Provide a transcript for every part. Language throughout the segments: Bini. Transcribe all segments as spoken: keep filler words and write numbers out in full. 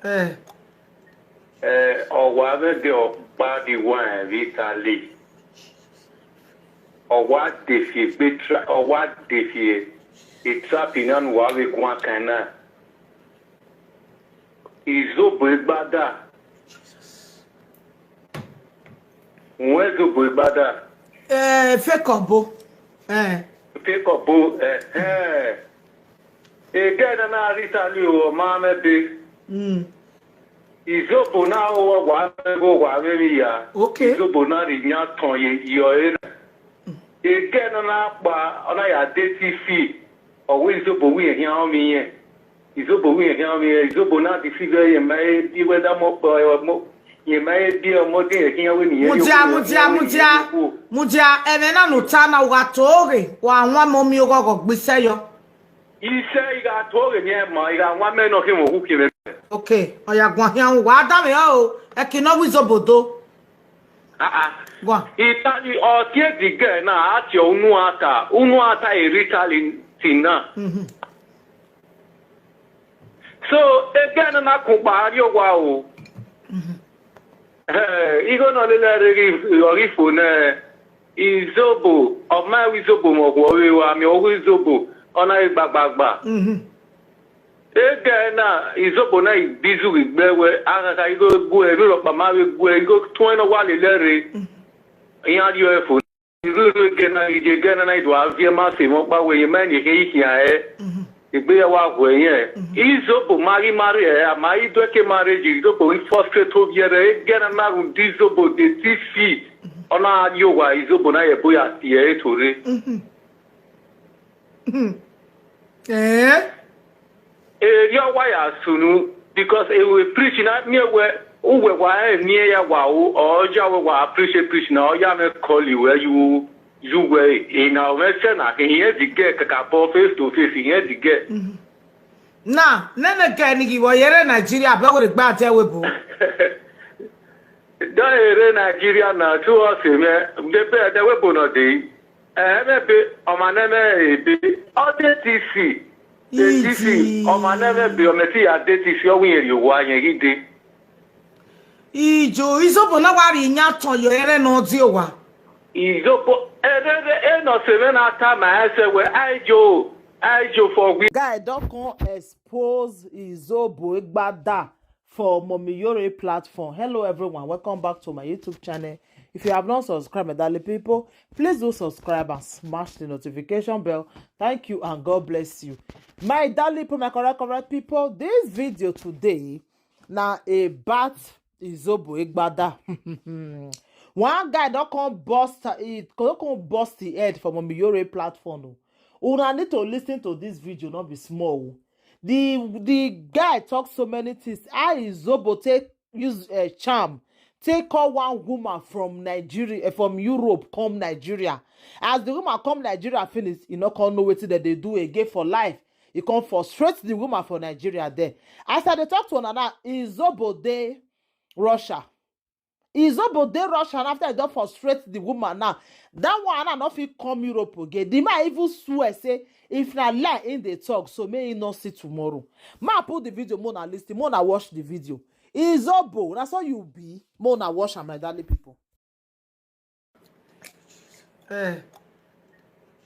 Ẹ, ọ wa vbe ẹdẹ ọkpa rri uwa rẹn vbe Italy, ọ wa defi egbe tra, ọ wa defi e trap na ne uwa vbe guan kan na. Izobo egbada, wẹ izobo egbada. Ẹ, fake ọbo. Ẹ. Fake ọbo, ẹhẹn. Egẹ na na rre Italy o, ọ ma mwẹ ebe. Izobo na, ọ wa vbe gho, wa vbe emwi ya. Okay. Izobo na rre yan tọn ye, ye ọre na. Egẹ na na kpa, ọ na ya de tifi, ọ wẹ izobo wẹ irẹn khian ọmọ irẹn. Izobo wẹ irẹn khian ọmọ irẹn, izobo na deceive ẹre, irẹn ma he biẹ wẹ da ọmọ kpọ, ọmọ, irẹn ma he biẹ ọmọ de irẹn khian wẹ ne irẹn Mudia, mudia, mudia, mudia, ẹmwẹ na ne u ta na, u gha to ghe, wa wan mẹ omi oghọghọ gbe isẹ yọ. Isẹ I gha to ghe ne irẹn ma, I gha wan mẹ nọ khin vbe okhuo khin mwẹ. Okay, ọ ya guan khian, wa danmwehọ o, ẹki ne ọ wẹ izobo do. Ah, ah. Guan. Italy, ọ tie ẹdẹ igẹ na, a tie unu ata, unu ata eri Italy ti na. Mhm. So, egẹ na na kun kpa a rrie owa o. Mhm. Eh, igho ne ọ lele ẹre ghi, ọ ghi fo nẹ, izobo, ọ ma wẹ izobo mẹ ọghuọ vbe ua, miẹn ọghe izobo, ọ na ghi gbagbagba. Mhm. Egẹ na, izobo na i gbe izu ghi gbe wẹ, aghagha igho gu ẹre, emwi rhọkpa ma vbe gu ẹre, igho tuẹn ne ọ wa lele ẹre, iran rhie ẹre fo. Irhu irhu egẹ na, ghi je egẹ na na i do a viẹ ma se mwẹ ọkpa wẹ, irẹn ma ne ekhian yi khian ẹre, egbe ya wa hu ẹre irẹn. Izobo ma ghi ma rre ẹre, a ma i do ẹke ma rre yi, izobo ghi frustrate ovbi ẹre, egẹ na na rhunmwuda izobo de ti fi, ọ na rrie owa, izobo na ye ẹbo ya tie ẹre to rre. Mhm. Eh? Erriọ wa ya sunu, because e preach na miẹn wẹ, uwẹ wa rẹn miẹn ya wa o, ọ ya wẹ wa preach, preach na, ọ ya mwẹ call wẹ yu, yu wẹ, ena ọ mwẹ sẹ na, irẹn ẹdẹ igẹ kakabọ face to face, irẹn ẹdẹ igẹ. Mhm. Na, nene gẹ ni ghi vbọ ye rre Nigeria, bẹ wẹ rre gba dia wẹ bo. Dọ rre Nigeria na, tu ọ se mwẹ, de bẹ ẹdẹ wẹ bo nọ dee. Ẹ, ẹmwẹ ebe, ọ ma nẹ ẹmwẹ ebe, ọ de tisi. De tisi, ọ ma nẹ ẹmwẹ ebe, ọ mẹ te ya de tisi, ọ wẹ irẹn rrie owa, irẹn ghi de. Ijo, izobo na wa rhie iyan tọn ye ẹre ne ọ die owa. Izobo, ẹrẹrẹ, enọ se mwẹ na tama ẹsẹ wẹ, aijo, aijo fọ wi. Guy don come expose izobo egbada for Mommy Yore platform. Hello everyone, welcome back to my YouTube channel. If you have not subscribed, my darling people, please do subscribe and smash the notification bell. Thank you and God bless you. My darling people, my correct, correct people, this video today na about izobo egbada. One guy don come burst, he don come burst the head for Mommy Yore platform o. Una need to listen to this video, no be small o. The, the guy talk so many things. How izobo take use, eh, charm, take call one woman from Nigeria, eh, from Europe come Nigeria. As the woman come Nigeria finish, e no come know wetin dem dey do again for life. E come frustrate the woman for Nigeria there. As I dey talk to una now, izobo dey Russia. Izobo dey Russia, and after e don frustrate the woman now, that one now no fit come Europe again. The man even swear say if na lie im dey talk, so make im no see tomorrow. Ma put the video, make una listen, make una watch the video. Izobo, na so you be, make una watch am, my darling people. Eh.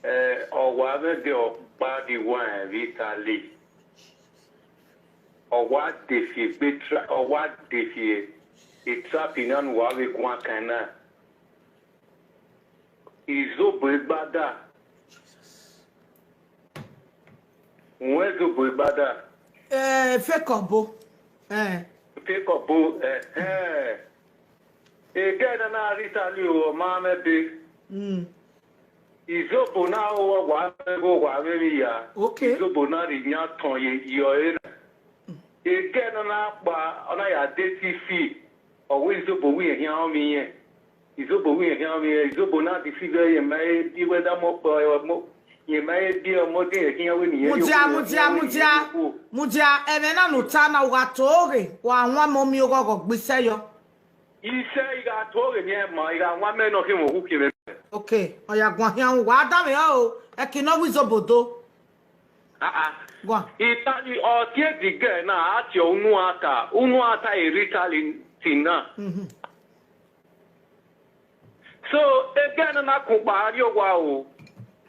Eh, ọ wa vbe ẹdẹ ọkpa rrie uwa rẹn vbe Italy, ọ wa defi egbe tra-, ọ wa defi e trap na ne uwa vbe guan kan na. Izobo egbada. Wẹ izobo egbada. Eh, fake ọbo. Eh. Fake ọbo, eh, eh. Egẹ na na rre Italy o, ọ ma mwẹ ebe. Mm. Izobo na, ọ wa vbe gho, wa vbe emwi ya. Okay. Izobo na rre iyan tọn ye, ye ọre na. Egẹ na na kpa, ọ na ya de tisi, ọ wẹ izobo wẹ irẹn khian ọmọ irẹn. Izobo wẹ irẹn khian ọmọ irẹn, izobo na deceive ẹre, irẹn ma he biẹ wẹ da ọmọ kpọ, ọmọ, irẹn ma he biẹ ọmọ de irẹn khian wẹ ne irẹn Mudia, rhie okhuo, mudia, irẹn wẹ ne irẹn mudia, rhie okhuo. Mudia, ẹmwẹ na ne u ta na, u gha to ghe, wa wan mẹ omi oghọghọ gbe isẹ yọ. Isẹ I gha to ghe ne irẹn ma, I gha wan mẹ nọ khin vbe okhuo khin mwẹ. Okay, ọ ya guan khian, wa danmwehọ o, ẹki ne ọ wẹ izobo do. Ah, ah. Wa. Italy, ọ tie the girl na, a tie unu ata, unu ata e rre Italy till now. Mhm. So, egẹ na na kun kpa a rrie owa o.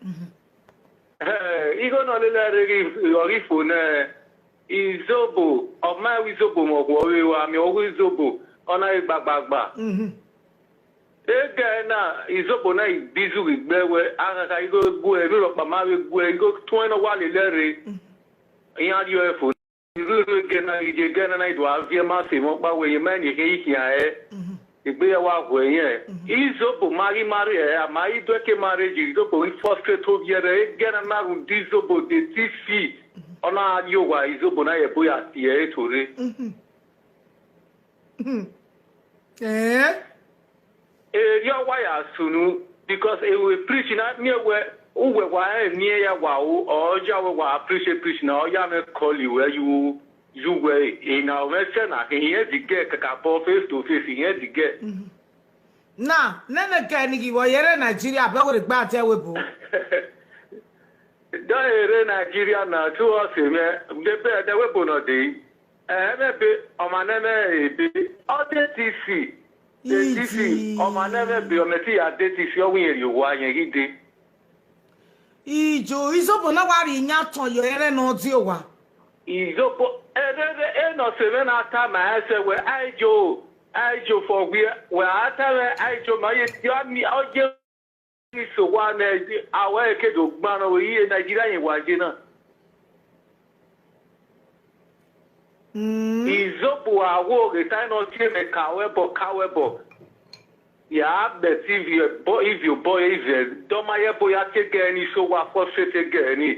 Mhm. Eh, igho nọ lele ẹre ghi, ọ ghi fo nẹ, izobo, ọ ma ẹvbo izobo mẹ ọkhuọ vbe ua, miẹn ọghe izobo, ọ na ghi gbagbagba. Mhm. Egẹ na, izobo na i bizu ghi gbe wẹ, aghagha igho gu ẹ, emwi rhọkpa ma vbe gu ẹ, igho tuẹn ne ọ wa lele ẹre, iran rhie ẹre fo. Irhu irhu egẹ na, ghi ye egẹ na, na i do a viẹ ma se emwa ọkpa wẹ, ye ma ni khin ikhian ẹre, Mhm. egbe ya wa hu ẹre. Mhm. Izobo ma ghi ma rre ẹre, a ma i do ẹke ma rre, ye izobo ghi frustrate ovbi ẹre, egẹ na na rhunmwuda izobo de tifi, ọ na rrie owa, izobo na ye ẹbo ya tie ẹre to rre. Mhm. Hmm. Eh? Erriọ wa ya sunu, because e preach na miẹn wẹ, uwẹ wa rẹn emiẹn ya wa ru, ọ ya wẹ wa preach e preach na, ọ ya mwẹ call wẹ yu, yu wẹ, ena ọ mwẹ sẹ na, irẹn digẹ kakabọ face to face, irẹn digẹ. Mhm. Na, nene gẹ ni ghi vbe ọ ye rre Nigeria, bẹ wẹ rre gba tie ẹvbo ebo. Dọ e rre Nigeria na, tu ọ se mwẹ, de bẹ ẹdẹ ẹvbo ebo nọ dee. Ẹ, ẹmwẹ ebe, ọma ne ẹmwẹ ebe, ọ de T C. De T C, Iji. Ọma ne ẹmwẹ ebe, ọ mẹ te ya de T C, ọ wẹ irẹn rhie owa, irẹn ghi de. Ijo, izobo na wa rhie iyan tọn yọ ẹrẹ ne ọ die owa. Izobo, ẹrẹ, ẹrẹ, ẹrẹ ne ọ se mwẹ na tama ẹsẹ wẹ, Aijo, Aijo fọ wẹ, wẹ a tama Aijo ma ye, ọ ye Iso wa nẹ, a wẹ ke do gban nọ, iye Nigeria yẹn wa ye na. Mm. Izobo a wo ghe ta nọ tie mwẹ ka wẹ bọ, ka wẹ bọ. Ya bẹ te ivie obọ, ivie obọ ye ivẹ, dọma ye ẹbo ya tie gẹ ni, so wa fọ se te gẹ ni.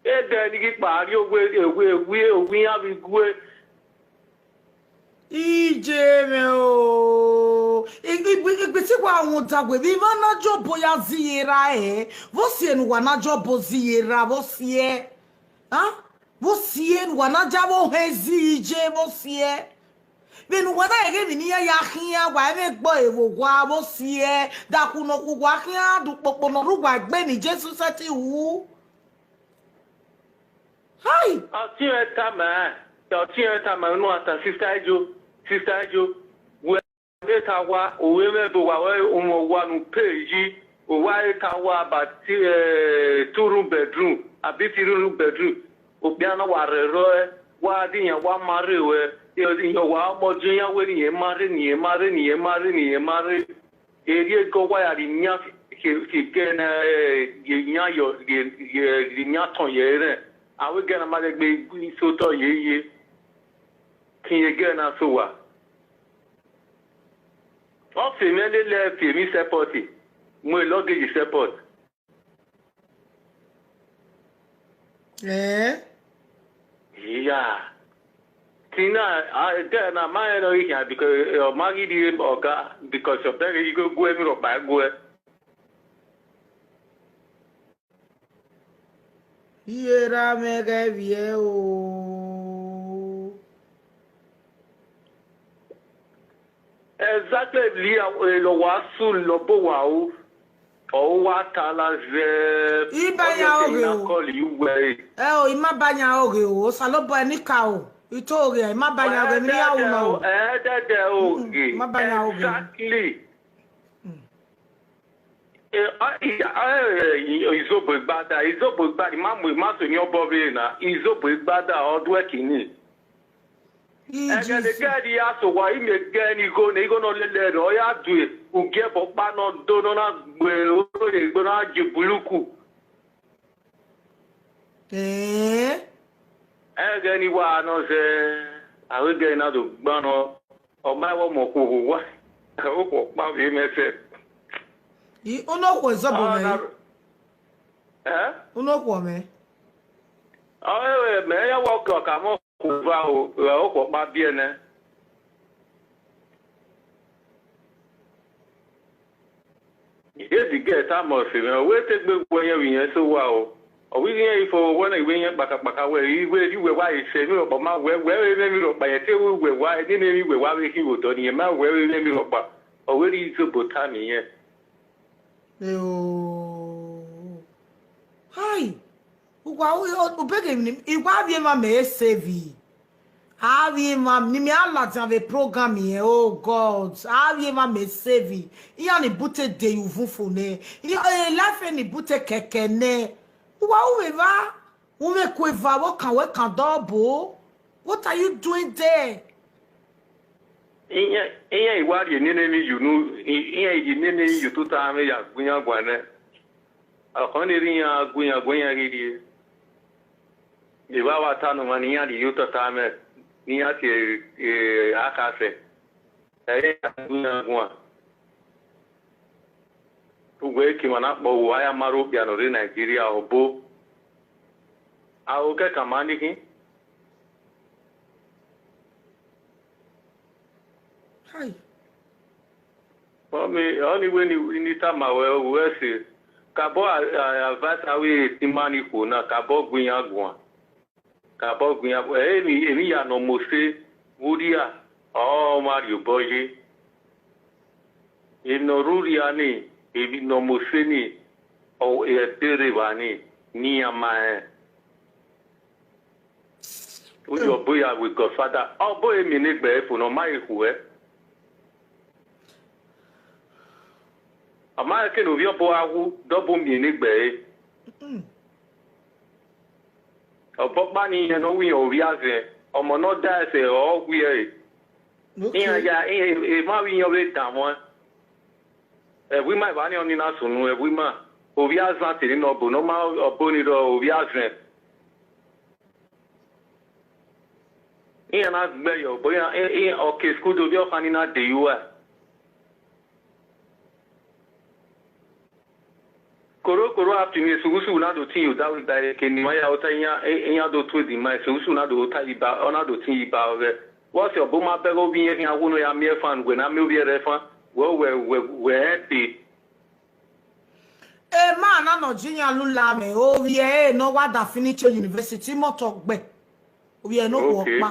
Ede ni ghi kpa rrie owe, owe, owe, owe iran vbe igue. Iye mwẹ o. Egbe, egbe, egbe te wa rhunmwuda wẹ vbe emwa na jọbọ ya zẹ iye ra ẹre. Vbọ siẹ ne uwa na jọbọ zẹ iye ra, vbọ siẹ? A? Vbọ siẹ ne uwa na jabọ họn ezi iye, vbọ siẹ? Vbene uwa na ghe emwi ne iran ya khian, wa mwẹ egbe ẹre vbe owa, vbọ siẹ? Dakhunọ khu uwa khian, da ukpokpo ne ọ rre uwa egbe ne Jesu sẹtin ru. Hai! Ọtiẹn tama, ọtiẹn tama unu ata, sister Ijo, sister Ijo, wẹ ta wa, u mwẹ ebe wa, wẹ umwẹ owa ne u pay yi, u wa ta wa ba ti, eh, two room bedroom, abi three room bedroom, okpia na wa rhẹrhẹ ọe, wa di iran wa marry wẹ, iran wa ọmọ jẹ iran wẹ ne irẹn marry, ne irẹn marry, ne irẹn marry, ne irẹn marry. Erriọ ẹre ọ wa ya rhie iyan ke, ke gẹ ne, eh, rhie iyan yọ, rhie, rhie, rhie iyan tọn ye ẹre. Avbe ẹgẹ na ma dẹgbe iso otọ ye ye. Ke irẹn ẹgẹ na so wa. Ọ fe mwẹ lele fi emwi support, mu luggage support. Eh? Yeah. Tina, ah, ẹdẹ na ma rẹn nọ ghi khian, because, eh, ọ ma ghi rhie ọga, because ọ bẹghe igho gu ẹmwi rhọkpa gu ẹ. Iye ra mwẹ ghẹ vbiẹ o. Exactly, Leah, eh, lọ wa su lọ bo wa o. Ọ wa ta la zẹ. I ba ya ọghe o. Call you well. Ẹ o, I ma ba ya ọghe o. Osanobua ẹre ne I ka o. I to ghe, I ma ba ya ọghe, emwi ne I ya ru na o. Ẹ dẹdẹ o. Mm-mm, ghe. I ma ba ya ọghe o. Exactly. Mm. Eh, ah, i-, ah, eh, i-, izobo igbada, izobo igbada, I ma mu, I ma so ni ọbọ vbe na, izobo igbada, ọ duẹ kini. Ẹghẹ ne Jesus. Gẹdẹ ya so wa, I miẹn gẹ ne igho ne, igho ne ọ lele ẹre, ọ ya due, ugiẹbọ ọkpa ne ọ do ne ọ na gbe oro ye egbe, ọ na je buluku. Eh? Ẹghẹ ne I wa nọ zẹ, avbe gẹ na do gban nọ, ọ ma wẹ ọmọ okhuo vbe owa, okhuo ọkpa vbe mwẹ sẹ. I, unu okhuo izobo mwẹ. Ẹ? Unu okhuo mwẹ. Ọ, ẹ, mẹ ya wa ọke ọka mọ. Kuva o, okhuo ọkpa biẹ nẹ. Edi gẹ tama ọse mwẹ, wẹ te gbe wẹ yẹn vbe iyẹn so wa o. Ọ wẹ irẹn i fo wẹ na, iwẹ iyẹn kpakakpaka wẹ, iwẹ, iwẹ wa i sẹ emwi rhọkpa ma wẹ, wẹ vbe mwẹ emwi rhọkpa yẹn te wẹ wa, nene emwi wẹ wa vbe khin vbe odọ ni, ma wẹ vbe mwẹ emwi rhọkpa. Ọ wẹ rhie izobo tama iyẹn. Eo. Hai. Uwa u- u- ubeghe ni, I wa vbe emwa mẹ save. A vbe emwa ni mẹ a ladian vbe program yẹn, oh God, a vbe emwa mẹ save. Iran ni bute de ye uvun fo nẹ. Iran e life ni bute kẹkẹ nẹ. Uwa u vbe evba, u vbe ku eva vbe ọkan wẹ kan dọbo. What are you doing there? Iran iran I wa rhie nene emwi ye unu, iran I rhie nene emwi ye ototọ amwẹ ya gu iran guan nẹ. Ọkhọn ni rre iran gu iran guan iran ghi rrie. Evba wa ta ne ọmwa ne iran rhie ye ototọ amwẹ ne iran tie akhasẹ. Ẹ i re iran gu iran guan. Uwẹ ke emwa na kpọ vbe uwa ya ma rre okpia ne ọ rre Nigeria ọbo. Aro kẹkan ma ni khin. Hai. Ọni, ọni wẹ ni, ni tama wẹ, wẹ sẹ, kabọ a, a, advice avbe tima ni khuo na, kabọ gu iran guan. Kabọ gu iran guan. Emwi, emwi ya ne ọ mose vbe urria, ọ ma rhie obọ ye. Emwi ne ọ rre urria ni, emwi ne ọ mose ni, ọ, ẹdẹ rre evba ni, ne iran ma rẹn. Uyi ọbo ya wẹ godfather, ọbo e miẹn ne egbe ẹre fo ne ọ ma he khuẹ. Ọ ma rẹn ke ne ovbi ọbo gha wu, de ọbo miẹn ne egbe ẹre. Ọbọkpa ni iran ne ọ ru iran ovbi azẹn, ọmọ ne ọ da ẹsẹ ọ wi ẹre. Iran ya, iran, emwa vbe iran vbe danmwẹ. Ẹvbo ima eva ni ọni na sunu, ẹvbo ima, ovbi azan te ni nọ ọbo ne ọ ma ọbo ni rrọọ, ovbi azẹn. Iran na gbe ye ọbo, iran, iran, ọ ke school do, ovbi ọkhan ni na de ye uwa. Korokoro afternoon, esughusughu na do tin ye odaro iba, eke ne ima ya ota iran, iran do tuẹ de ima, esughusughu na do ota iba, ọ na do tin ye iba ọghẹ. Vbọzẹ ọbo ma bẹghe ovbi irẹn khian, wo ne ọ ya miẹn fan, wẹ ne a miẹn ovbi ẹre fan, wẹ, wẹ, wẹ, wẹ rẹn te. Emwa na nọ ji iran lula mwẹ, ovbi ẹre ne ọ wa da finish university, imọto gbe. Ovbi ẹre ne okhuo ọkpa.